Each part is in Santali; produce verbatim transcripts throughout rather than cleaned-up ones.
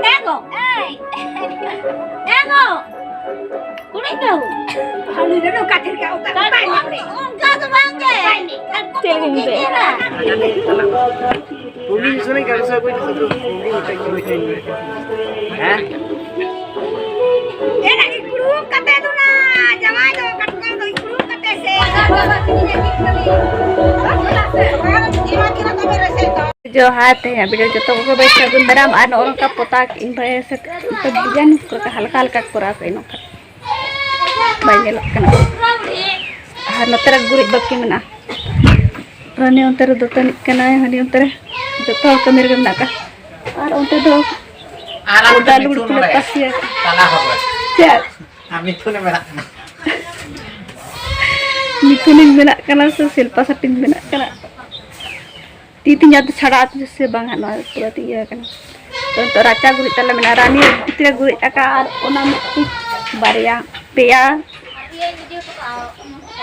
ᱮ ᱜᱚ! ᱮᱭ! ᱮ ᱜᱚ! ᱠᱩᱲᱤ ᱫᱚ? ᱦᱟᱹᱱᱤ ᱫᱚ ᱱᱚᱝᱠᱟ ᱰᱷᱮᱨ ᱜᱮ ᱚᱛᱟ ᱠᱟᱴᱠᱚᱢ ᱠᱚ ᱵᱟᱭ ᱧᱟᱢ ᱞᱮ᱾ ᱚᱱᱠᱟ ᱫᱚ ᱵᱟᱝ ᱜᱮ᱾ ᱵᱟᱭ ᱧᱟᱢ ᱞᱮ᱾ ᱠᱟᱴᱠᱚᱢ ᱪᱮᱫ ᱞᱟᱹᱜᱤᱫ ᱠᱚ ᱮᱢ ᱜᱮᱭᱟ? ᱜᱮᱜᱮᱨᱟ᱾ ᱩᱱᱤ ᱥᱩᱱᱤ ᱠᱟᱹᱢᱤ ᱥᱟᱹᱜᱩᱱ ᱥᱟᱹᱜᱩᱱ᱾ ᱦᱮᱸ? ᱮᱱᱟ ᱤᱠᱲᱩᱢ ᱠᱟᱛᱮ ᱫᱚ ᱱᱟ, ᱡᱟᱶᱟᱭ ᱫᱚ ᱠᱟᱴᱠᱚᱢ ᱫᱚ ᱤᱠᱲᱩᱢ ᱠᱟᱛᱮ ᱥᱮ᱾ ᱡᱚᱦᱟᱨ, ᱛᱮᱦᱮᱧᱟᱜ video ᱡᱚᱛᱚ ᱠᱚᱜᱮ ᱵᱮᱥ ᱥᱟᱹᱜᱩᱱ ᱫᱟᱨᱟᱢ᱾ ᱟᱨ ᱱᱚᱜᱼᱚ ᱱᱚᱝᱠᱟ ᱯᱚᱛᱟᱣ ᱠᱮᱫ ᱤᱧ ᱵᱷᱟᱹᱭ ᱥᱮ, ᱰᱤᱡᱟᱭᱤᱱ ᱠᱚ ᱦᱟᱞᱠᱟ ᱦᱟᱞᱠᱟ ᱠᱚᱨᱟᱣ ᱠᱟᱜ ᱤᱧ ᱱᱚᱝᱠᱟ᱾ ᱵᱟᱭ ᱧᱮᱞᱚᱜ ᱠᱟᱱᱟ᱾ ᱟᱨ ᱱᱚᱛᱮ ᱨᱮ ᱜᱩᱨᱤᱡ ᱵᱟᱹᱠᱤ ᱢᱮᱱᱟᱜᱼᱟ᱾ ᱨᱟᱱᱤ ᱚᱱᱛᱮ ᱨᱮ ᱫᱟᱹᱛᱟᱹᱱᱤᱜ ᱠᱟᱱᱟᱭ, ᱦᱟᱹᱱᱤ ᱚᱱᱛᱮ ᱨᱮ ᱡᱚᱛᱚ ᱦᱚᱲ ᱠᱟᱹᱢᱤ ᱨᱮᱜᱮ ᱢᱮᱱᱟᱜ ᱠᱚᱣᱟ᱾ ᱟᱨ ᱚᱱᱛᱮ ᱫᱚ ᱟᱨ ᱟᱢ ᱚᱫᱟ ᱫᱚ ᱞᱩᱜᱽᱲᱤ ᱢᱤᱛᱷᱩᱱ ᱠᱚᱞᱮ ᱱᱚᱰᱮ ᱛᱟᱥᱮᱭᱟ᱾ ᱛᱟᱞᱟ ᱦᱚᱲ ᱨᱮ᱾ ᱪᱮᱫ? ᱟᱨ ᱢᱤᱛᱷᱩᱱᱮ ᱵᱮᱱᱟᱜ ᱠᱟᱱᱟ᱾ ᱢᱤᱛᱷᱩᱱᱤᱧ ᱵᱮᱱᱟᱜ ᱠᱟᱱᱟ ᱥᱮ ᱥᱤᱞᱯᱟ ᱥᱮᱴᱤᱧ ᱵᱮᱱᱟᱜ ᱠᱟᱱᱟ? ᱛᱤ ᱛᱤᱧ ᱟᱫᱚ ᱪᱷᱟᱲᱟᱜᱼᱟ ᱥᱮ ᱵᱟᱝ ᱦᱟᱸᱜ, ᱱᱚᱣᱟ ᱯᱩᱨᱟᱹ ᱤᱭᱟᱹ ᱠᱟᱱᱟ᱾ ᱛᱚ ᱱᱤᱛᱚᱜ ᱨᱟᱪᱟ ᱜᱩᱨᱤᱡ ᱛᱟᱞᱮ ᱢᱮᱱᱟᱜᱼᱟ, ᱨᱟᱱᱤ ᱵᱷᱤᱛᱨᱤ ᱨᱮ ᱜᱩᱨᱤᱡ ᱟᱠᱟᱫ, ᱟᱨ ᱚᱱᱟ ᱢᱤᱫᱴᱤᱡ ᱵᱟᱨᱭᱟ ᱯᱮᱭᱟ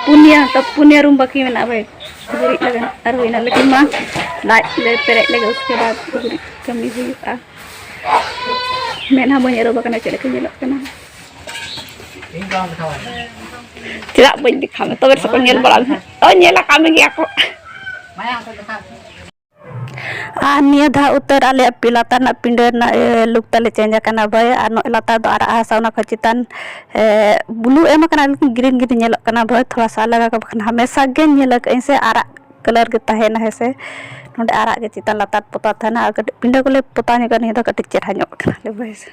ᱯᱩᱱᱭᱟ, ᱛᱚ ᱯᱩᱱᱭᱟ ᱨᱩᱢ ᱵᱟᱹᱠᱤ ᱢᱮᱱᱟᱜᱼᱟ ᱵᱷᱟᱹᱭ, ᱜᱩᱨᱤᱡ ᱞᱟᱹᱜᱤᱫ ᱟᱨ ᱦᱩᱭᱱᱟ, ᱞᱮᱠᱤᱱ ᱢᱟ ᱞᱟᱡ ᱞᱮ ᱯᱮᱨᱮᱡ ᱞᱮᱜᱮ, ᱩᱥᱠᱮ ᱵᱟᱫ ᱜᱩᱨᱤᱡ ᱠᱟᱹᱢᱤ ᱦᱩᱭᱩᱜᱼᱟ᱾ ᱢᱮᱫ ᱦᱚᱸ ᱵᱟᱹᱧ ᱟᱹᱨᱩᱵ ᱟᱠᱟᱱᱟ, ᱪᱮᱫ ᱞᱮᱠᱟ ᱧᱮᱞᱚᱜ ᱠᱟᱱᱟ᱾ ᱪᱮᱫᱟᱜ ᱵᱟᱹᱧ ᱫᱮᱠᱷᱟᱣ ᱢᱮ, ᱛᱚᱵᱮ ᱥᱮᱠᱚ ᱧᱮᱞ ᱵᱟᱲᱟ ᱢᱮ᱾ ᱚ, ᱧᱮᱞ ᱟᱠᱟᱫ ᱢᱮ ᱜᱮᱭᱟ ᱠᱚ᱾ ᱟᱨ ᱱᱤᱭᱟᱹ ᱫᱷᱟᱣ ᱩᱛᱟᱹᱨ ᱟᱞᱮᱭᱟᱜ ᱯᱤ-, ᱞᱟᱛᱟᱨ ᱨᱮᱱᱟᱜ ᱯᱤᱸᱰᱟᱹ ᱨᱮᱱᱟᱜ, ᱮ, look ᱛᱟᱞᱮ change ᱟᱠᱟᱱᱟ ᱵᱷᱟᱹᱭ᱾ ᱟᱨ ᱱᱚᱜᱼᱚᱭ ᱞᱟᱛᱟᱨ ᱫᱚ ᱟᱨᱟᱜ ᱦᱟᱥᱟ, ᱚᱱᱟ ᱠᱷᱚᱱ ᱪᱮᱛᱟᱱ, ᱮ, blue ᱮᱢ ᱟᱠᱟᱱᱟ, ᱞᱮᱠᱤᱱ green green ᱧᱮᱞᱚᱜ ᱠᱟᱱᱟ ᱵᱷᱟᱹᱭ, ᱛᱷᱚᱲᱟ ᱥᱟ ᱟᱞᱟᱜᱽ ᱟᱠᱟᱱᱟ᱾ ᱵᱟᱠᱷᱟᱱ ᱦᱟᱢᱮᱥᱟ ᱜᱮ ᱧᱮᱞ ᱟᱠᱟᱫ ᱟᱹᱧ ᱥᱮ ᱟᱨᱟᱜ colour ᱜᱮ ᱛᱟᱦᱮᱱᱟ, ᱦᱮᱸ ᱥᱮ᱾ ᱱᱚᱰᱮ ᱟᱨᱟᱜ ᱜᱮ ᱪᱮᱛᱟᱱ ᱞᱟᱛᱟᱨ ᱯᱚᱛᱟᱣ ᱛᱟᱦᱮᱱᱟ᱾ ᱟᱨ ᱠᱟᱹᱴᱤᱡ ᱯᱤᱸᱰᱟᱹ ᱠᱚᱞᱮ ᱯᱚᱛᱟᱣ ᱧᱚᱜᱟ, ᱱᱤᱭᱟᱹ ᱫᱚ ᱠᱟᱹᱴᱤᱡ ᱪᱮᱦᱨᱟ ᱧᱚᱜ ᱠᱟᱱᱟ ᱵᱷᱟᱹᱭ ᱥᱮ᱾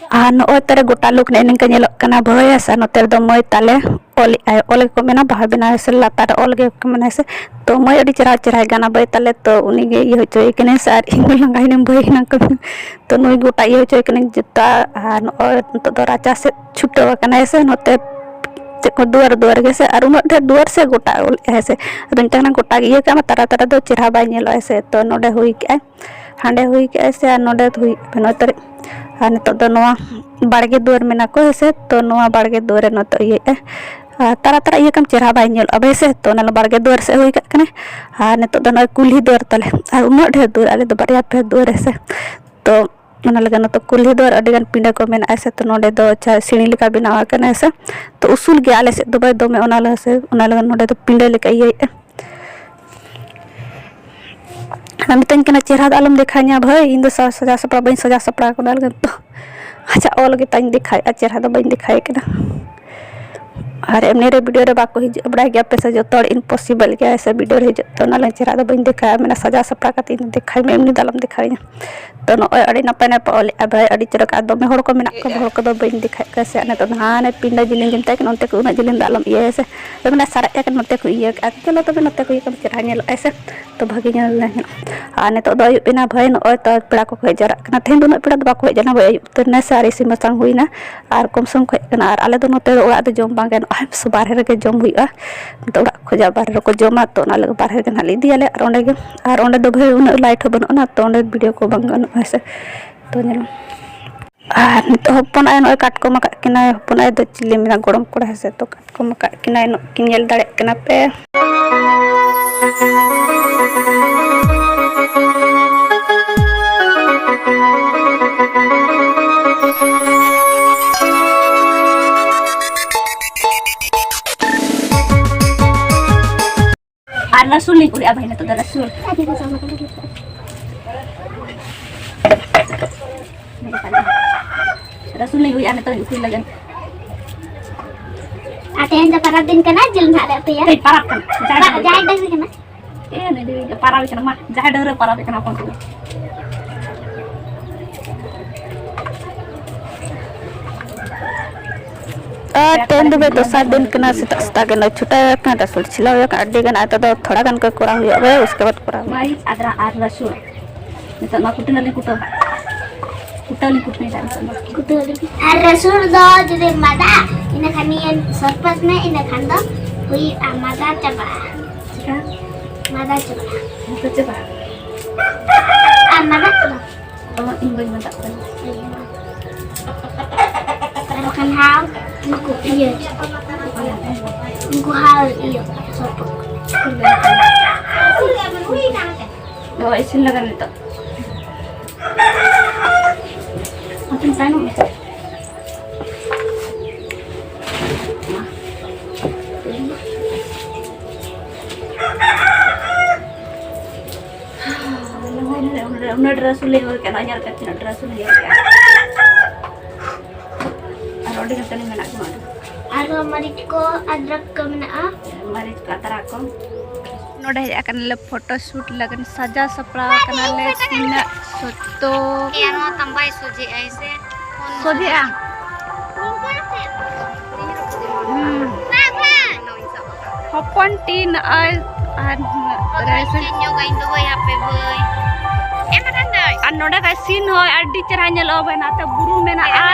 ᱟᱨ ᱱᱚᱜᱼᱚᱭ ᱛᱟᱞᱮ ᱜᱚᱴᱟ ᱞᱩᱠ ᱱᱮᱜᱼᱮ ᱱᱤᱝᱠᱟᱹ ᱧᱮᱞᱚᱜ ᱠᱟᱱᱟ ᱵᱷᱟᱹᱭ, ᱟᱨ ᱱᱚᱛᱮ ᱨᱮᱫᱚ ᱢᱟᱹᱭ ᱛᱟᱞᱮ ᱚᱞᱮᱜᱼᱟᱭ, ᱚᱞ ᱜᱮᱠᱚ ᱢᱮᱱᱟ ᱵᱟᱦᱟ ᱵᱮᱱᱟᱣ ᱥᱮ ᱞᱟᱛᱟᱨ ᱨᱮ ᱚᱞ ᱜᱮᱠᱚ ᱢᱮᱱᱟ ᱥᱮ᱾ ᱛᱚ ᱢᱟᱹᱭ ᱟᱹᱰᱤ ᱪᱮᱦᱨᱟ ᱪᱮᱦᱨᱟᱭ ᱜᱟᱱᱟ ᱵᱷᱟᱹᱭ ᱛᱟᱞᱮ, ᱛᱚ ᱩᱱᱤ ᱜᱮ ᱤᱭᱟᱹ ᱦᱚᱪᱚᱭᱮ ᱠᱟᱱᱟᱭ ᱥᱮ, ᱟᱨ ᱤᱧ ᱢᱟ ᱞᱟᱸᱜᱟᱭᱮᱱᱟᱹᱧ ᱵᱷᱟᱹᱭ ᱦᱮᱱᱟᱝ ᱠᱷᱚᱱ᱾ ᱛᱚ ᱱᱩᱭ ᱜᱚᱴᱟ ᱤᱭᱟᱹ ᱦᱚᱪᱚᱭᱮ ᱠᱟᱹᱱᱟᱹᱧ ᱡᱩᱛᱟ, ᱟᱨ ᱱᱚᱜᱼᱚᱭ ᱱᱤᱛᱚᱜ ᱫᱚ ᱨᱟᱪᱟ ᱥᱮᱫ ᱪᱷᱩᱴᱟᱹᱣ ᱟᱠᱟᱱᱟᱭ ᱥᱮ, ᱱᱚᱛᱮ ᱪᱮᱫ ᱠᱚ ᱫᱩᱣᱟᱹᱨ ᱫᱩᱣᱟᱹᱨ ᱜᱮ ᱥᱮ, ᱟᱨ ᱩᱱᱟᱹᱜ ᱰᱷᱮᱨ ᱫᱩᱣᱟᱹᱨ ᱥᱮ ᱜᱚᱴᱟ ᱚᱞᱮᱜᱼᱟᱭ ᱥᱮ᱾ ᱟᱫᱚ ᱢᱤᱫᱴᱟᱝ ᱜᱚᱴᱟ ᱜᱮ ᱤᱭᱟᱹ ᱠᱟᱜ ᱢᱟ, ᱛᱟᱨᱟ ᱛᱟᱨᱟ ᱫᱚ ᱪᱮᱦᱨᱟ ᱵᱟᱭ ᱧᱮᱞᱚᱜᱼᱟᱭ ᱥᱮ᱾ ᱛᱚ ᱱᱚᱰᱮ ᱦᱩᱭ ᱠᱮᱜᱼᱟᱭ, ᱦᱟᱸᱰᱮ ᱦᱩᱭ ᱠᱮᱜᱼᱟᱭ ᱥᱮ, ᱟᱨ ᱱᱚᱰᱮ ᱦᱩᱭ ᱱᱚᱜᱼᱚᱭ ᱛᱟᱹᱨᱤᱡ᱾ ᱟᱨ ᱱᱤᱛᱚᱜ ᱫᱚ ᱱᱚᱣᱟ ᱵᱟᱲᱜᱮ ᱫᱩᱣᱟᱹᱨ ᱢᱮᱱᱟᱜ ᱠᱚ ᱦᱮᱸ ᱥᱮ, ᱛᱚ ᱱᱚᱣᱟ ᱵᱟᱲᱜᱮ ᱫᱩᱣᱟᱹᱨ ᱨᱮ ᱱᱤᱛᱚᱜ ᱤᱭᱟᱹᱭᱮᱜᱼᱟᱭ᱾ ᱟᱨ ᱛᱟᱨᱟ ᱛᱟᱨᱟ ᱤᱭᱟᱹ ᱠᱟᱢ ᱪᱮᱦᱨᱟ ᱵᱟᱭ ᱧᱮᱞᱚᱜᱼᱟ ᱵᱷᱟᱹᱭ ᱥᱮ᱾ ᱛᱚ ᱚᱱᱟ ᱵᱟᱲᱜᱮ ᱫᱩᱣᱟᱹᱨ ᱥᱮᱫ ᱦᱩᱭ ᱠᱟᱜ ᱠᱟᱱᱟᱭ᱾ ᱟᱨ ᱱᱤᱛᱚᱜ ᱫᱚ ᱱᱚᱜᱼᱚᱭ ᱠᱩᱞᱦᱤ ᱫᱩᱣᱟᱹᱨ ᱛᱟᱞᱮ, ᱟᱨ ᱩᱱᱟᱹᱜ ᱰᱷᱮᱨ ᱫᱩᱣᱟᱹᱨ, ᱟᱞᱮ ᱫᱚ ᱵᱟᱨᱭᱟ ᱯᱮ ᱫᱩᱣᱟᱹᱨ ᱦᱮᱸ ᱥᱮ᱾ ᱛᱚ ᱚᱱᱟ ᱞᱟᱹᱜᱤᱫ ᱱᱚᱛᱮ ᱠᱩᱞᱦᱤ ᱫᱩᱣᱟᱹᱨ ᱟᱹᱰᱤ ᱜᱟᱱ ᱯᱤᱸᱰᱟᱹ ᱠᱚ ᱢᱮᱱᱟᱜᱼᱟ ᱥᱮ, ᱛᱚ ᱱᱚᱰᱮ ᱫᱚ ᱟᱪᱪᱷᱟ ᱥᱤᱲᱤ ᱞᱮᱠᱟ ᱵᱮᱱᱟᱣ ᱟᱠᱟᱱᱟ ᱥᱮ, ᱛᱚ ᱩᱥᱩᱞ ᱜᱮᱭᱟ ᱟᱞᱮ ᱥᱮᱫ ᱫᱚ ᱵᱟᱭ ᱫᱚᱢᱮ, ᱚᱱᱟ ᱞᱟᱹᱜᱤᱫ ᱥᱮ, ᱚᱱᱟ ᱞᱟᱹᱜᱤᱫ ᱱᱚᱰᱮ ᱫᱚ ᱯᱤᱸᱰᱟᱹ ᱞᱮᱠᱟ ᱤᱭᱟᱹᱭᱮᱫᱼᱟ᱾ ᱟᱫᱚ ᱢᱤᱛᱟᱹᱧ ᱠᱟᱱᱟ, "ᱪᱮᱦᱨᱟ ᱫᱚ ᱟᱞᱚᱢ ᱫᱮᱠᱷᱟᱣᱤᱧᱟ ᱵᱷᱟᱹᱭ, ᱤᱧ ᱫᱚ ᱥᱟ-, ᱥᱟᱡᱟᱣ ᱥᱟᱯᱲᱟᱣ ᱵᱟᱹᱧ ᱥᱟᱡᱟᱣ ᱥᱟᱯᱲᱟᱣ ᱠᱟᱱᱟ ᱞᱟᱹᱜᱤᱫ ᱫᱚ᱾ ᱟᱪᱪᱷᱟ, ᱚᱞ ᱜᱮ ᱛᱟᱧ ᱫᱮᱠᱷᱟᱣᱮᱫᱼᱟ, ᱪᱮᱦᱨᱟ ᱫᱚ ᱵᱟᱹᱧ ᱫᱮᱠᱷᱟᱣᱮ ᱠᱟᱱᱟ᱾" ᱟᱨ ᱮᱢᱱᱤ ᱨᱮ ᱵᱷᱤᱰᱤᱭᱳ ᱨᱮ ᱵᱟᱠᱚ ᱦᱤᱡᱩᱜ ᱵᱟᱲᱟᱭ ᱜᱮᱭᱟ ᱯᱮ ᱥᱮ, ᱡᱚᱛᱚ ᱦᱚᱲ ᱤᱢᱯᱚᱥᱤᱵᱚᱞ ᱜᱮᱭᱟ ᱥᱮ ᱵᱷᱤᱰᱤᱭᱳ ᱨᱮ ᱦᱤᱡᱩᱜ᱾ ᱛᱚ ᱚᱱᱟ ᱞᱟᱹᱜᱤᱫ ᱪᱮᱦᱨᱟ ᱫᱚ ᱵᱟᱹᱧ ᱫᱮᱠᱷᱟᱣᱟ, ᱢᱮᱱᱟ ᱥᱟᱡᱟᱣ ᱥᱟᱯᱲᱟᱣ ᱠᱟᱛᱮ ᱤᱧ ᱫᱮᱠᱷᱟᱣ ᱢᱮ, ᱮᱢᱱᱤ ᱫᱚ ᱟᱞᱚᱢ ᱫᱮᱠᱷᱟᱣᱤᱧᱟ᱾ ᱛᱚ ᱱᱚᱜᱼᱚᱭ ᱟᱹᱰᱤ ᱱᱟᱯᱟᱭ ᱱᱟᱯᱟᱭ ᱚᱞᱮᱜᱼᱟ ᱵᱷᱟᱹᱭ, ᱟᱹᱰᱤ ᱪᱚᱨᱚᱠ᱾ ᱟᱨ ᱫᱚᱢᱮ ᱦᱚᱲ ᱠᱚ ᱢᱮᱱᱟᱜ ᱠᱚᱣᱟ, ᱦᱚᱲ ᱠᱚᱫᱚ ᱵᱟᱹᱧ ᱫᱮᱠᱷᱟᱣᱮᱫ ᱠᱚᱣᱟ ᱥᱮ᱾ ᱟᱨ ᱱᱤᱛᱚᱜ ᱫᱚ ᱦᱟᱱᱮ ᱯᱤᱸᱰᱟᱹ ᱡᱤᱞᱤᱧ ᱡᱮ ᱢᱮᱛᱟᱭ ᱠᱟᱱᱟ, ᱚᱱᱛᱮ ᱠᱷᱚᱱ ᱩᱱᱟᱹᱜ ᱡᱤᱞᱤᱧ ᱫᱚ ᱟᱞᱚᱢ ᱤᱭᱟᱹᱭᱟ ᱥᱮ᱾ ᱟᱫᱚ ᱢᱮᱱᱟ ᱥᱟᱨᱮᱡ ᱟᱠᱟᱱ ᱱᱚᱛᱮ ᱠᱷᱚᱱ ᱤᱭᱟᱹ ᱠᱟᱜᱼᱟ᱾ ᱪᱚᱞᱚ ᱛᱚᱵᱮ ᱱᱚᱛᱮ ᱠᱷᱚᱱ ᱤᱭᱟᱹ ᱠᱟᱜ ᱢᱮ, ᱪᱮᱦᱨᱟ ᱧᱮᱞᱚᱜᱼᱟᱭ ᱥᱮ᱾ ᱛᱚ ᱵᱷᱟᱹᱜᱤ ᱧᱮᱞ ᱧᱮᱞᱚᱜᱼᱟ᱾ ᱟᱨ ᱱᱤᱛᱚᱜ ᱫᱚ ᱟᱹᱭᱩᱵ ᱮᱱᱟ ᱵᱷᱟᱹᱭ, ᱱᱚᱜᱼᱚᱭ ᱛᱚ ᱯᱮᱲᱟ ᱠᱚᱠᱚ ᱦᱮᱡ ᱡᱟᱣᱨᱟᱜ ᱠᱟᱱᱟ᱾ ᱛᱮᱦᱮᱧ ᱫᱚ ᱩᱱᱟᱹᱜ ᱯᱮᱲᱟ ᱫᱚ ᱵᱟᱠᱚ ᱦᱮᱡ ᱞᱮᱱᱟ ᱵᱷᱟᱹᱭ, ᱟᱹᱭᱩᱵ ᱩᱛᱟᱹᱨ ᱮᱱᱟ ᱥᱮ, ᱟᱨ ᱤᱥᱤᱱ ᱵᱟᱥᱟᱝ ᱦᱩᱭᱱᱟ᱾ ᱟᱨ ᱠᱚᱢ ᱥᱚᱢ ᱠᱚ ᱦᱮᱡ ᱠᱟᱱᱟ᱾ ᱟᱨ ᱟᱞᱮ ᱫᱚ ᱱᱚᱛᱮ ᱫᱚ ᱚᱲᱟᱜ ᱫᱚ ᱡᱚᱢ ᱵᱟᱝ ᱜᱟᱱᱚᱜᱼᱟ, ᱵᱟᱨᱦᱮ ᱨᱮᱜᱮ ᱡᱚᱢ ᱦᱩᱭᱩᱜᱼᱟ᱾ ᱱᱤᱛᱚᱜ ᱚᱲᱟᱜ ᱠᱷᱚᱡᱟᱜ ᱵᱟᱨᱦᱮ ᱨᱮᱠᱚ ᱡᱚᱢᱟ, ᱛᱚ ᱚᱱᱟ ᱞᱟᱹᱜᱤᱫ ᱵᱟᱨᱦᱮ ᱨᱮᱜᱮ ᱱᱟᱦᱟᱜ ᱞᱮ ᱤᱫᱤᱭᱟᱞᱮ᱾ ᱟᱨ ᱚᱸᱰᱮ ᱜᱮ, ᱟᱨ ᱚᱸᱰᱮ ᱫᱚ ᱵᱷᱟᱹᱭ ᱩᱱᱟᱹᱜ ᱞᱟᱭᱤᱴ ᱦᱚᱸ ᱵᱟᱹᱱᱩᱜᱼᱟ ᱛᱚ ᱚᱸᱰᱮ ᱵᱷᱤᱰᱤᱭᱳ ᱠᱚ ᱵᱟᱝ ᱜᱟᱱᱚᱜᱼᱟ ᱦᱮᱸ ᱥᱮ᱾ ᱛᱚ ᱧᱮᱞ ᱢᱮ᱾ ᱟᱨ ᱱᱤᱛᱚᱜ ᱦᱚᱯᱚᱱ ᱟᱭᱳ ᱱᱚᱜᱼᱚᱭ ᱠᱟᱴᱠᱚᱢ ᱟᱠᱟᱫ ᱠᱤᱱᱟᱭ, ᱦᱚᱯᱚᱱ ᱟᱭᱳ ᱫᱚ ᱪᱤᱞᱤ ᱢᱮᱱᱟᱜ ᱜᱚᱲᱚᱢ ᱠᱚᱲᱟ ᱦᱮᱸ ᱥᱮ, ᱛᱚ ᱠᱟᱴᱠᱚᱢ ᱟᱠᱟᱫ ᱠᱤᱱᱟᱭ, ᱱᱚᱜᱼᱚᱭ ᱠᱤᱱ ᱧᱮᱞ ᱫᱟᱲᱮᱭᱟᱜ ᱠᱟᱱᱟ ᱯᱮ᱾ ᱟᱨ ᱨᱟᱹᱥᱩᱱ ᱞᱤᱧ ᱩᱨᱤᱡ ᱟᱜᱼᱟ ᱵᱷᱟᱹᱭ, ᱱᱤᱛᱚᱜ ᱫᱚ ᱨᱟᱹᱥᱩᱱ᱾ ᱨᱟᱹᱥᱩᱱ ᱞᱤᱧ ᱩᱨᱤᱡ ᱟᱜᱼᱟ ᱱᱤᱛᱚᱜ ᱩᱛᱩᱭ ᱞᱟᱹᱜᱤᱫ᱾ ᱟᱨ ᱛᱮᱦᱮᱧ ᱫᱚ ᱯᱟᱨᱟᱵᱽ ᱫᱤᱱ ᱠᱟᱱᱟ, ᱡᱤᱞ ᱱᱟᱦᱟᱜ ᱞᱮ ᱩᱛᱩᱭᱟ᱾ ᱛᱮᱦᱮᱧ ᱯᱟᱨᱟᱵᱽ ᱠᱟᱱᱟ᱾ ᱡᱟᱦᱮᱨ ᱰᱟᱹᱝᱨᱤ ᱠᱟᱱᱟ᱾ ᱮ, ᱱᱩᱭ ᱫᱚ ᱯᱟᱨᱟᱣ ᱠᱟᱱᱟ, ᱢᱟ, ᱡᱟᱦᱟᱸ ᱰᱟᱹᱨ ᱨᱮ ᱯᱟᱨᱟᱣ ᱠᱟᱱᱟ ᱦᱚᱯᱚᱱ ᱠᱚᱫᱚ᱾ ᱟᱨ ᱛᱮᱦᱮᱧ ᱫᱚ ᱫᱚᱥᱟᱨ ᱫᱤᱱ ᱠᱟᱱᱟ, ᱥᱮᱛᱟᱜ ᱥᱮᱛᱟᱜ ᱜᱮ ᱱᱚᱜᱼᱚᱭ ᱪᱷᱩᱴᱟᱹᱣ ᱟᱠᱟᱱᱟ, ᱨᱟᱹᱥᱩᱱ ᱪᱷᱤᱞᱟᱹᱣ ᱦᱩᱭ ᱟᱠᱟᱱᱟ, ᱟᱹᱰᱤ ᱜᱟᱱ ᱟᱫᱚ ᱛᱷᱚᱲᱟ ᱜᱟᱱ ᱠᱚ ᱠᱚᱨᱟᱣ ᱦᱩᱭᱩᱜᱼᱟ, ᱩᱥᱠᱮ ᱵᱟᱫ ᱠᱚᱨᱟᱣ ᱦᱩᱭᱩᱜᱼᱟ᱾ ᱢᱟᱹᱨᱤᱪ, ᱟᱫᱽᱨᱟ ᱟᱨ ᱨᱟᱹᱥᱩᱱ᱾ ᱱᱤᱛᱚᱜ ᱱᱚᱣᱟ ᱠᱩᱴᱟᱹ ᱞᱤᱧ ᱠᱩᱴᱟᱹᱣᱟ᱾ ᱠᱩᱴᱟᱹᱣ ᱞᱤᱧ ᱠᱩᱴᱟᱹᱣ ᱮᱫᱟ ᱱᱤᱛᱚᱜ ᱫᱚ᱾ ᱠᱩᱴᱟᱹᱣ ᱞᱤᱧ᱾ ᱟᱨ ᱨᱟᱹᱥᱩᱱ ᱫᱚ ᱡᱩᱫᱤ ᱢᱟᱫᱟ, ᱤᱱᱟᱹ ᱠᱷᱟᱱ ᱱᱤᱭᱟᱹ ᱥᱚᱨᱯᱚᱛ ᱢᱮ, ᱤᱱᱟᱹ ᱠᱷᱟᱱ ᱫᱚ ᱦᱩᱭᱩᱜᱼᱟ, ᱢᱟᱫᱟ ᱪᱟᱵᱟᱜᱼᱟ᱾ ᱪᱮᱠᱟ? ᱢᱟᱫᱟ ᱪᱟᱵᱟᱜᱼᱟ᱾ ᱱᱤᱛᱚᱜ ᱪᱟᱵᱟᱜᱼᱟ? ᱟᱨ ᱢᱟᱫᱟ ᱪᱟᱵᱟᱜᱼᱟ᱾ ᱚ, ᱤᱧ ᱵᱟᱹᱧ ᱢᱟᱫᱟᱜ ᱠᱟᱱᱟ᱾ ᱟᱨ ᱵᱟᱠᱷᱟᱱ ᱦᱟᱣ, ᱱᱩᱠᱩ ᱤᱭᱟᱹ, ᱩᱱᱠᱩ ᱦᱟᱣ ᱤᱭᱟᱹ, ᱥᱚᱨᱯᱚᱛ᱾ ᱚ, ᱤᱥᱤᱱ ᱞᱟᱜᱟᱱ ᱱᱤᱛᱚᱜ᱾ ᱟᱯᱮ ᱛᱟᱭᱱᱚᱢ ᱢᱮ᱾ ᱩᱱᱟᱹᱜ ᱰᱨᱮᱥ ᱞᱮ ᱧᱮᱞ ᱠᱮᱫᱟ, ᱧᱮᱞ ᱠᱟᱛᱮ ᱩᱱᱟᱹᱜ ᱰᱨᱮᱥ ᱞᱮ ᱧᱮᱞ ᱠᱮᱫᱟ᱾ ᱟᱨ ᱚᱸᱰᱮ ᱠᱟᱛᱮ ᱢᱮᱱᱟᱜ ᱠᱚᱣᱟ᱾ ᱟᱨᱦᱚᱸ ᱢᱟᱹᱨᱤᱪ ᱠᱚ, ᱟᱫᱨᱚᱠ ᱠᱚ ᱢᱮᱱᱟᱜᱼᱟ᱾ ᱢᱟᱹᱨᱤᱪ ᱠᱚ, ᱟᱫᱨᱚᱠ ᱠᱚ᱾ ᱱᱚᱰᱮ ᱦᱮᱡ ᱟᱠᱟᱱᱟᱞᱮ ᱯᱷᱳᱴᱳ ᱥᱩᱴ ᱞᱟᱹᱜᱤᱫ, ᱥᱟᱡᱟᱣ ᱥᱟᱯᱲᱟᱣ ᱟᱠᱟᱱᱟᱞᱮ ᱛᱤᱱᱟᱹᱜ ᱥᱚᱛᱚ᱾ ᱮᱭᱟ, ᱱᱚᱣᱟ ᱛᱟᱢ ᱵᱟᱭ ᱥᱚᱡᱷᱮᱜᱼᱟᱭ ᱥᱮ? ᱥᱚᱡᱷᱮᱜᱼᱟ᱾ ᱦᱩᱸ᱾ ᱦᱚᱯᱚᱱ ᱴᱤ ᱱᱚᱜᱼᱚᱭ ᱟᱨ ᱨᱮᱥᱮ᱾ ᱧᱚᱜᱟ ᱤᱧ ᱫᱚ ᱵᱟᱹᱭ ᱦᱟᱯᱮ ᱵᱟᱹᱭ᱾ ᱮᱢ ᱟᱠᱟᱱ ᱫᱚᱭ᱾ ᱟᱨ ᱱᱚᱰᱮ ᱠᱷᱟᱡ ᱥᱤᱱ ᱦᱚᱸ ᱟᱹᱰᱤ ᱪᱮᱦᱨᱟ ᱧᱮᱞᱚᱜᱼᱟ ᱵᱚᱭᱱᱟ, ᱛᱮ ᱵᱩᱨᱩ ᱢᱮᱱᱟᱜᱼᱟ᱾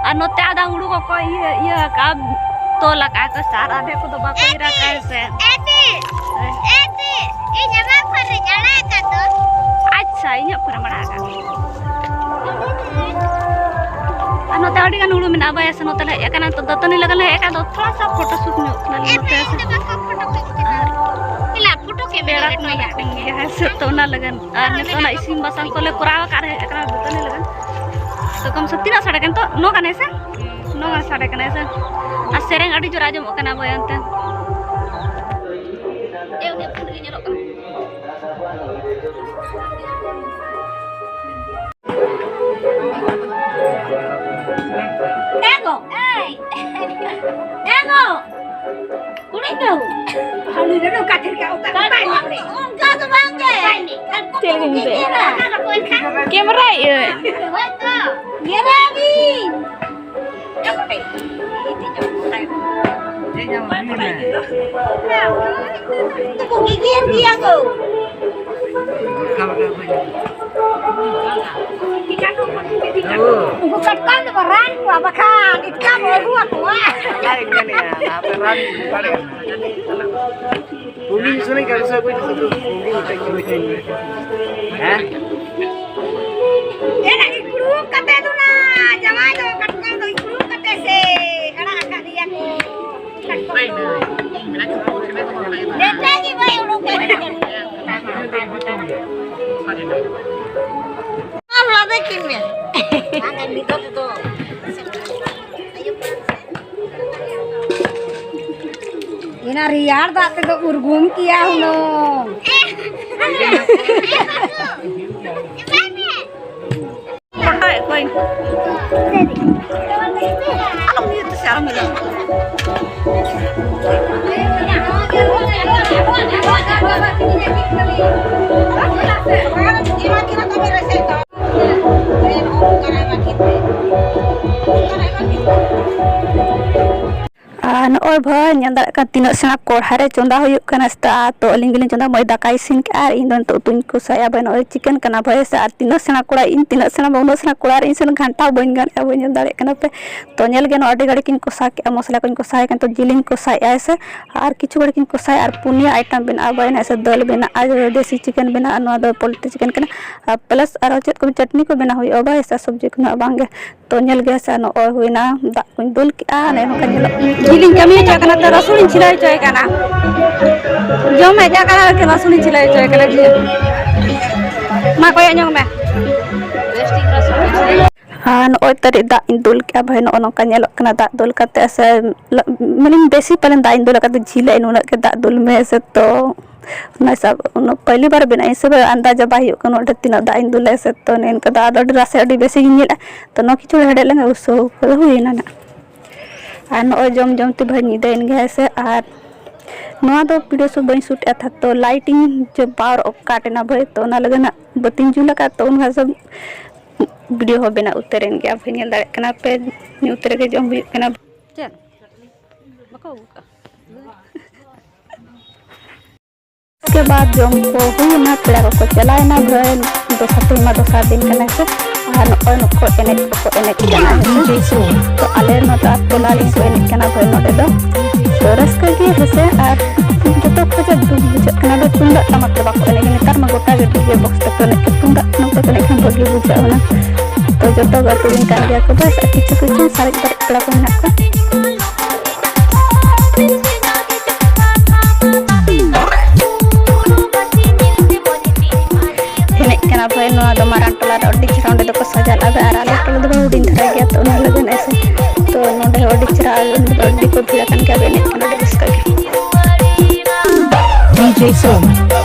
ᱟᱨ ᱱᱚᱛᱮ ᱟᱫᱚ ᱦᱩᱲᱩ ᱠᱚᱠᱚ ᱤᱭᱟᱹ, ᱤᱭᱟᱹ ᱟᱠᱟᱫᱼᱟ, ᱛᱚᱞ ᱟᱠᱟᱫᱼᱟ ᱠᱚ ᱥᱟᱨ, ᱟᱫᱷᱮ ᱠᱚᱫᱚ ᱵᱟᱠᱚ ᱤᱨ ᱟᱠᱟᱫᱼᱟ ᱥᱮ᱾ ᱮ ᱫᱤ, ᱮ ᱫᱤ, ᱤᱧ ᱟᱢᱟᱜ ᱯᱷᱳᱱ ᱨᱮᱧ ᱟᱲᱟᱜ ᱟᱠᱟᱫ ᱫᱚ᱾ ᱟᱪᱪᱷᱟ, ᱤᱧᱟᱹᱜ ᱯᱷᱳᱱ ᱨᱮᱢ ᱟᱲᱟᱜ ᱟᱠᱟᱫ᱾ ᱟᱨ ᱱᱚᱛᱮ ᱟᱹᱰᱤ ᱜᱟᱱ ᱦᱩᱲᱩ ᱢᱮᱱᱟᱜᱼᱟ, ᱵᱟᱭᱟ ᱥᱮ ᱱᱚᱛᱮ ᱞᱮ ᱦᱮᱡ ᱟᱠᱟᱱᱟ, ᱛᱚ ᱫᱟᱹᱛᱟᱹᱱᱤ ᱞᱟᱹᱜᱤᱫ ᱞᱮ ᱦᱮᱡ ᱟᱠᱟᱱᱟ, ᱟᱫᱚ ᱛᱷᱚᱲᱟ ᱥᱟ ᱯᱷᱳᱴᱳ ᱥᱩᱴ ᱧᱚᱜ ᱠᱟᱱᱟ ᱞᱮ ᱱᱚᱛᱮ ᱥᱮ᱾ ᱟᱨ ᱯᱷᱳᱴᱳ ᱠᱮᱢᱮᱨᱟ ᱠᱚ ᱢᱮᱱᱟᱜ ᱛᱤᱧ ᱜᱮᱭᱟ ᱦᱮᱸ ᱥᱮ, ᱛᱚ ᱚᱱᱟ ᱞᱟᱹᱜᱤᱫ᱾ ᱟᱨ ᱱᱤᱛᱚᱜ ᱚᱱᱟ ᱤᱥᱤᱱ ᱵᱟᱥᱟᱝ ᱠᱚᱞᱮ ᱠᱚᱨᱟᱣ ᱟᱠᱟᱫ ᱨᱮ ᱦᱮᱡ ᱟᱠᱟᱱᱟ ᱫᱟᱹᱛᱟᱹᱱᱤ ᱞᱟᱹᱜᱤᱫ᱾ ᱛᱚ ᱠᱚᱢ ᱥᱮ ᱛᱤᱱᱟᱹᱜ ᱥᱟᱰᱮ ᱠᱟᱱᱟ ᱱᱤᱛᱚᱜ? ᱱᱚ ᱜᱟᱱ ᱦᱮᱸ ᱥᱮ? ᱱᱚ ᱜᱟᱱ ᱥᱟᱰᱮ ᱠᱟᱱᱟ ᱦᱮᱸ ᱥᱮ? ᱟᱨ ᱥᱮᱨᱮᱧ ᱟᱹᱰᱤ ᱡᱳᱨ ᱟᱸᱡᱚᱢᱚᱜ ᱠᱟᱱᱟ ᱵᱚᱭ ᱚᱱᱛᱮ᱾ ᱮ, ᱩᱱᱤᱭᱟᱜ ᱯᱷᱳᱱ ᱨᱮᱜᱮ ᱧᱮᱞᱚᱜ ᱠᱟᱱᱟ᱾ ᱮ ᱜᱚ! ᱮ ᱜᱚ! ᱠᱩᱲᱤ ᱠᱚ! ᱚᱱᱠᱟ ᱫᱚ ᱵᱟᱝ ᱜᱮ᱾ ᱪᱮᱫ ᱞᱮᱠᱟᱧ ᱢᱮᱛᱟᱭᱟ? ᱠᱮᱢᱮᱨᱟ ᱤᱭᱟᱹ᱾ ᱦᱳᱭ ᱛᱚ᱾ ᱜᱮᱨᱮ ᱵᱤᱱ᱾ ᱜᱮᱨᱮ ᱵᱤᱱ᱾ ᱜᱮᱜᱮᱨ ᱜᱮᱭᱟ ᱠᱚ᱾ ᱩᱱᱠᱩ ᱠᱟᱴᱠᱚᱢ ᱫᱚ ᱨᱟᱱ ᱠᱚᱣᱟ, ᱵᱟᱠᱷᱟᱱ ᱮᱴᱠᱟ ᱵᱚ ᱟᱹᱜᱩ ᱟᱠᱚᱣᱟ᱾ ᱚᱱᱟᱧ ᱢᱮᱱᱮᱫᱼᱟ, ᱟᱯᱮ ᱨᱟᱱ ᱵᱟᱲᱮ᱾ ᱩᱱᱤ ᱥᱩᱱᱤ ᱠᱟᱹᱢᱤ ᱥᱟᱹᱜᱩᱱ᱾ ᱦᱮᱸ? ᱮᱱᱟ ᱤᱠᱲᱩᱢ ᱠᱟᱛᱮ ᱫᱚ ᱱᱟ, ᱡᱟᱶᱟᱭ ᱫᱚ ᱠᱟᱴᱠᱚᱢ ᱫᱚ ᱤᱠᱲᱩᱢ ᱠᱟᱛᱮ ᱥᱮ ᱟᱲᱟᱜ ᱟᱠᱟᱫᱮᱭᱟ ᱠᱚ᱾ ᱠᱟᱴᱠᱚᱢ ᱫᱚ᱾ ᱰᱮᱴᱟ ᱜᱮ ᱵᱟᱭ ᱩᱰᱩᱠ ᱠᱟᱱᱟ᱾ ᱟᱢ ᱞᱟᱫᱮ ᱠᱤᱱ ᱢᱮ᱾ ᱮᱱᱟ ᱨᱮᱭᱟᱲ ᱫᱟᱜ ᱛᱮᱫᱚ ᱩᱨᱜᱩᱢ ᱠᱮᱭᱟ ᱦᱩᱱᱟᱹᱝ᱾ ᱯᱷᱳᱴᱳᱭᱮᱫ ᱠᱚᱣᱟᱧ᱾ ᱟᱞᱚᱢ ᱤᱭᱟᱹ ᱛᱮᱥᱮ, ᱟᱞᱚᱢ ᱤᱭᱟᱹ᱾ ᱟᱨ ᱱᱚᱜᱼᱚᱭ ᱵᱷᱟᱹᱭ ᱧᱮᱞ ᱫᱟᱲᱮᱭᱟᱜ ᱠᱟᱱᱟ ᱛᱤᱱᱟᱹᱜ ᱥᱮᱬᱟ ᱠᱚᱲᱦᱟ ᱨᱮ ᱪᱚᱸᱫᱟ ᱦᱩᱭᱩᱜ ᱠᱟᱱᱟ ᱥᱮᱛᱟ᱾ ᱛᱚ ᱟᱹᱞᱤᱧ ᱜᱮᱞᱤᱧ ᱪᱚᱸᱫᱟ, ᱢᱟᱹᱭ ᱫᱟᱠᱟᱭ ᱤᱥᱤᱱ ᱠᱮᱜᱼᱟ ᱟᱨ ᱤᱧ ᱫᱚ ᱱᱤᱛᱚᱜ ᱩᱛᱩᱧ ᱠᱚᱥᱟᱭᱟ᱾ ᱵᱷᱟᱹᱭ ᱱᱚᱜᱼᱚᱭ ᱪᱤᱠᱮᱱ ᱠᱟᱱᱟ ᱵᱷᱟᱹᱭ ᱥᱮ, ᱟᱨ ᱛᱤᱱᱟᱹᱜ ᱥᱮᱬᱟ ᱠᱚᱲᱦᱟ ᱨᱮ ᱤᱧ ᱥᱮᱱ ᱜᱷᱟᱱᱴᱟᱣ ᱵᱟᱹᱧ ᱜᱟᱱᱮᱜᱼᱟ, ᱵᱟᱹᱧ ᱧᱮᱞ ᱫᱟᱲᱮᱭᱟᱜ ᱠᱟᱱᱟ ᱯᱮ᱾ ᱛᱚ ᱧᱮᱞ ᱜᱮ ᱱᱚᱣᱟ ᱟᱹᱰᱤ ᱜᱷᱟᱹᱲᱤᱡ ᱤᱧ ᱠᱚᱥᱟᱣ ᱠᱮᱜᱼᱟ, ᱢᱚᱥᱞᱟ ᱠᱚᱧ ᱠᱚᱥᱟᱣ ᱠᱟᱱ, ᱛᱚ ᱡᱤᱞᱤᱧ ᱠᱚᱥᱟᱣᱮᱜᱼᱟ ᱥᱮ, ᱟᱨ ᱠᱤᱪᱷᱩ ᱜᱷᱟᱹᱲᱤᱡ ᱤᱧ ᱠᱚᱥᱟᱭᱟ ᱟᱨ ᱯᱩᱱᱭᱟᱹ item ᱵᱮᱱᱟᱜᱼᱟ ᱵᱷᱟᱹᱭ ᱱᱟᱜ ᱥᱮ, ᱫᱟᱹᱞ ᱵᱮᱱᱟᱜᱼᱟ, ᱫᱮᱥᱤ ᱪᱤᱠᱮᱱ ᱵᱮᱱᱟᱜᱼᱟ, ᱱᱚᱣᱟ ᱫᱚ ᱯᱳᱞᱴᱨᱤ ᱪᱤᱠᱮᱱ ᱠᱟᱱᱟ, ᱟᱨ plus ᱟᱨᱚ ᱪᱮᱫ ᱠᱚ ᱪᱟᱴᱱᱤ ᱠᱚ ᱵᱮᱱᱟᱣ ᱦᱩᱭᱩᱜᱼᱟ ᱵᱷᱟᱹᱭ ᱥᱮ, ᱥᱚᱵᱽᱡᱤ ᱠᱚ ᱱᱟᱜ ᱵᱟᱝ ᱜᱮ᱾ ᱛᱚ ᱧᱮᱞ ᱜᱮ ᱥᱮ, ᱱᱚᱜᱼᱚᱭ ᱦᱩᱭᱱᱟ, ᱫᱟᱜ ᱠᱚᱧ ᱫᱩᱞ ᱠᱮᱜᱼᱟ, ᱱᱚᱜᱼᱚᱭ ᱱᱚᱝᱠᱟ ᱧᱮᱞᱚᱜ᱾ ᱡᱤᱞᱤᱧ ᱠᱟᱹᱢᱤ ᱦᱚᱪᱚᱭ ᱠᱟᱱᱟ, ᱛᱚ ᱨᱟᱹᱥᱩᱱᱤᱧ ᱪᱷᱤᱞᱟᱹᱣ ᱦᱚᱪᱚᱭ ᱠᱟᱱᱟ᱾ ᱡᱚᱢ ᱦᱮᱡ ᱟᱠᱟᱱᱟ, ᱞᱮᱠᱤᱱ ᱨᱟᱹᱥᱩᱱᱤᱧ ᱪᱷᱤᱞᱟᱹᱣ ᱦᱚᱪᱚᱭ ᱠᱟᱱᱟ ᱡᱤᱞ᱾ ᱢᱟ ᱠᱚᱭᱚᱜ ᱧᱚᱜ ᱢᱮ᱾ ᱟᱨ ᱱᱚᱜᱼᱚᱭ ᱛᱟᱹᱨᱤᱡ ᱫᱟᱜ ᱤᱧ ᱫᱩᱞ ᱠᱮᱜᱼᱟ ᱵᱷᱟᱹᱭ, ᱱᱚᱜᱼᱚ ᱱᱚᱝᱠᱟ ᱧᱮᱞᱚᱜ ᱠᱟᱱᱟ ᱫᱟᱜ ᱫᱩᱞ ᱠᱟᱛᱮ ᱥᱮ, ᱢᱟᱱᱮ ᱵᱮᱥᱤ ᱯᱟᱞᱮᱱ ᱫᱟᱜ ᱤᱧ ᱫᱩᱞ ᱟᱠᱟᱫᱟ, ᱡᱤᱞᱟᱜ ᱤᱧ ᱱᱩᱱᱟᱹᱜ ᱜᱮ ᱫᱟᱜ ᱫᱩᱞ ᱢᱮ ᱥᱮ, ᱛᱚ ᱚᱱᱟ ᱦᱤᱥᱟᱹᱵ ᱩᱱᱟᱹᱜ ᱯᱟᱹᱭᱞᱤ ᱵᱟᱨ ᱵᱮᱱᱟᱜ ᱤᱧ ᱥᱮ, ᱟᱱᱫᱟᱡᱟ ᱵᱟᱭ ᱦᱩᱭᱩᱜ ᱠᱟᱱᱟ ᱱᱚᱰᱮ ᱛᱤᱱᱟᱹᱜ ᱫᱟᱜ ᱤᱧ ᱫᱩᱞᱟ ᱥᱮ, ᱛᱚ ᱱᱤᱝᱠᱟ ᱫᱚ ᱟᱫᱚ ᱟᱹᱰᱤ ᱨᱟᱥᱮ ᱟᱹᱰᱤ ᱵᱮᱥ ᱜᱤᱧ ᱧᱮᱞᱟ᱾ ᱛᱚ ᱱᱚᱣᱟ ᱠᱤᱪᱷᱩ ᱦᱮᱰᱮᱡ ᱞᱮᱱᱠᱷᱟᱱ ᱩᱥᱟᱹᱣ ᱠᱚᱫᱚ ᱦᱩᱭᱮᱱᱟ ᱱᱟᱜ᱾ ᱟᱨ ᱱᱚᱜᱼᱚᱭ ᱡᱚᱢ ᱡᱚᱢ ᱛᱮ ᱵᱷᱟᱹᱭ ᱧᱤᱫᱟᱹᱭᱮᱱ ᱜᱮᱭᱟ ᱥᱮ, ᱟᱨ ᱱᱚᱣᱟ ᱫᱚ video shoot ᱵᱟᱹᱧ shoot ᱮᱫ ᱛᱟᱦᱮᱸᱫ, ᱛᱚ lighting ᱡᱮ power ᱚᱯᱷ ᱠᱟᱴ ᱮᱱᱟ ᱵᱷᱟᱹᱭ, ᱛᱚ ᱚᱱᱟ ᱞᱟᱹᱜᱤᱫ ᱦᱟᱸᱜ ᱵᱟᱹᱛᱤᱧ ᱡᱩᱞ ᱟᱠᱟᱫ, ᱛᱚ ᱩᱱ ᱠᱷᱟᱱ ᱥᱮ video ᱦᱚᱸ ᱵᱮᱱᱟᱣ ᱩᱛᱟᱹᱨ ᱮᱱ ᱜᱮᱭᱟ᱾ ᱵᱷᱟᱹᱭ, ᱧᱮᱞ ᱫᱟᱲᱮᱭᱟᱜ ᱠᱟᱱᱟ ᱯᱮ, ᱧᱩᱛ ᱨᱮᱜᱮ ᱡᱚᱢ ᱦᱩᱭᱩᱜ ᱠᱟᱱᱟ᱾ ᱪᱮᱫ? ᱵᱟᱠᱚ ᱟᱹᱜᱩ ᱠᱟᱜᱼᱟ? ᱩᱥᱠᱮ ᱵᱟᱫ ᱡᱚᱢ ᱠᱚ ᱦᱩᱭᱱᱟ, ᱯᱮᱲᱟ ᱠᱚᱠᱚ ᱪᱟᱞᱟᱣᱮᱱᱟ ᱵᱷᱟᱹᱭ᱾ ᱫᱚᱥᱟᱨ ᱛᱮᱦᱮᱧ ᱢᱟ ᱫᱚᱥᱟᱨ ᱫᱤᱱ ᱠᱟᱱᱟ ᱥᱮ, ᱟᱨ ᱱᱚᱜᱼᱚᱭ ᱱᱩᱠᱩ ᱮᱱᱮᱡ ᱠᱚᱠᱚ ᱮᱱᱮᱡ ᱠᱟᱱᱟ ᱦᱮᱸ ᱥᱮ᱾ ᱛᱚ ᱟᱞᱮ ᱱᱚᱛᱮ ᱟᱛᱳ ᱴᱚᱞᱟ ᱨᱮᱱ ᱠᱚ ᱮᱱᱮᱡ ᱠᱟᱱᱟ ᱵᱷᱟᱹᱭ ᱱᱚᱰᱮ ᱫᱚ᱾ ᱛᱚ ᱨᱟᱹᱥᱠᱟᱹ ᱜᱮ ᱦᱮᱸ ᱥᱮ, ᱟᱨ ᱡᱚᱛᱚ ᱠᱷᱚᱡᱟᱜ ᱫᱩᱠ ᱵᱩᱡᱷᱟᱹᱜ ᱠᱟᱱᱟ ᱫᱚ ᱛᱩᱢᱫᱟᱜ ᱴᱟᱢᱟᱠ ᱛᱮ ᱵᱟᱠᱚ ᱮᱱᱮᱡ ᱠᱟᱱᱟ᱾ ᱱᱮᱛᱟᱨ ᱢᱟ ᱜᱚᱴᱟ ᱜᱮ DJ box ᱛᱮᱠᱚ ᱮᱱᱮᱡ ᱠᱟᱱᱟ, ᱛᱩᱢᱫᱟᱜ ᱴᱟᱢᱟᱠ ᱛᱮᱠᱚ ᱮᱱᱮᱡ ᱠᱷᱟᱱ ᱵᱷᱟᱹᱜᱤ ᱵᱩᱡᱷᱟᱹᱜᱼᱟ ᱦᱩᱱᱟᱹᱝ᱾ ᱛᱚ ᱡᱚᱛᱚ ᱜᱮ ᱟᱹᱛᱩ ᱨᱮᱱ ᱠᱟᱱ ᱜᱮᱭᱟ ᱠᱚ, ᱵᱟᱥ ᱟᱨ ᱠᱤᱪᱷᱩ ᱠᱤᱪᱷᱩ ᱥᱟᱨᱮᱡ ᱵᱟᱨᱮᱡ ᱯᱮᱲᱟ ᱠᱚ ᱢᱮᱱᱟᱜ ᱠᱚᱣᱟ᱾ ᱮᱱᱮᱡ ᱠᱟᱱᱟ ᱵᱷᱟᱹᱭ, ᱱᱚᱣᱟ ᱫᱚ ᱢᱟᱨᱟᱝ ᱴᱚᱞᱟ ᱨᱮ ᱟᱹᱰᱤ ᱪᱮᱦᱨᱟ ᱚᱸᱰᱮ ᱫᱚᱠᱚ ᱥᱟᱡᱟᱣ ᱞᱮᱫᱟ, ᱟᱨ ᱟᱞᱮ ᱴᱚᱞᱟ ᱫᱚ ᱦᱩᱰᱤᱧ ᱫᱷᱟᱨᱟ ᱜᱮᱭᱟ, ᱛᱚ ᱚᱱᱟ ᱞᱟᱹᱜᱤᱫ ᱮᱥᱮ᱾ ᱛᱚ ᱱᱚᱸᱰᱮ ᱦᱚᱸ ᱟᱹᱰᱤ ᱪᱮᱦᱨᱟ, ᱟᱹᱰᱤ ᱠᱚ ᱵᱷᱤᱲ ᱟᱠᱟᱱ ᱜᱮᱭᱟ, ᱟᱫᱚ ᱮᱱᱮᱡ ᱠᱟᱱᱟ ᱟᱹᱰᱤ ᱨᱟᱹᱥᱠᱟᱹ ᱜᱮ᱾ DJ Sonu.